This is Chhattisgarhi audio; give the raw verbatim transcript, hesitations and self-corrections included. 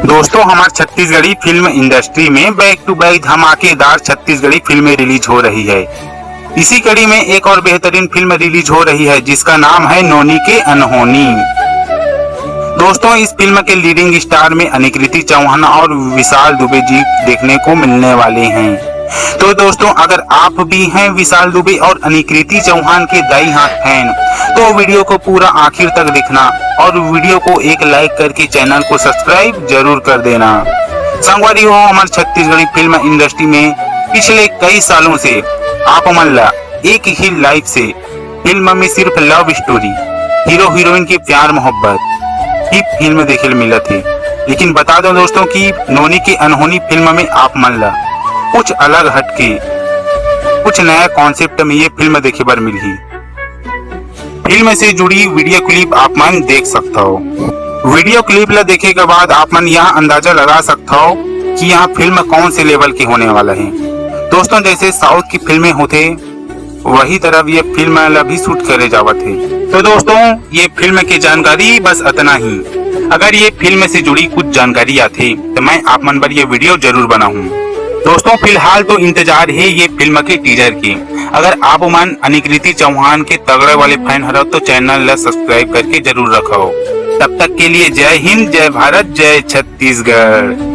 दोस्तों, हमार छत्तीसगढ़ी फिल्म इंडस्ट्री में बैक टू बैक धमाकेदार छत्तीसगढ़ी फिल्में रिलीज हो रही है। इसी कड़ी में एक और बेहतरीन फिल्म रिलीज हो रही है, जिसका नाम है नोनी के अनहोनी। दोस्तों, इस फिल्म के लीडिंग स्टार में अनिकृति चौहान और विशाल दुबे जी देखने को मिलने वाले हैं। तो दोस्तों, अगर आप भी हैं विशाल दुबे और अनिकृति चौहान के डाई हार्ड फैन, तो वीडियो को पूरा आखिर तक देखना और वीडियो को एक लाइक करके चैनल को सब्सक्राइब जरूर कर देना। संगवारी हो, हमार छत्तीसगढ़ी फिल्म इंडस्ट्री में पिछले कई सालों से आप मन ला एक ही लाइफ से फिल्म में सिर्फ लव स्टोरी, हीरो हीरोइन के प्यार मोहब्बत ही फिल्म देखे ल मिलत हे। लेकिन बता दो दोस्तों कि नोनी के अनहोनी फिल्म में आप मन ला कुछ अलग हटके, कुछ नया कॉन्सेप्ट में ये फिल्म देखे बर मिलही। फिल्म से जुड़ी वीडियो क्लिप आप मन देख सकता हो। वीडियो क्लिप ला देखे के बाद आप मन यह अंदाजा लगा सकता हो कि यह फिल्म कौन से लेवल के होने वाला है। दोस्तों, जैसे साउथ की फिल्में होथे, वही तरह ये फिल्म ला भी शूट करे जावत है। तो दोस्तों, ये फिल्म की जानकारी बस इतना ही। अगर ये फिल्म से जुड़ी कुछ जानकारी आथे, तो मैं आप मन बर ये वीडियो जरूर बनाहूँ। दोस्तों, फिलहाल तो इंतजार है ये फिल्म के टीजर के। अगर आप मन अनिकृति चौहान के तगड़े वाले फैन हरव, तो चैनल ला सब्सक्राइब करके जरूर रखो। तब तक के लिए जय हिंद, जय भारत, जय छत्तीसगढ़।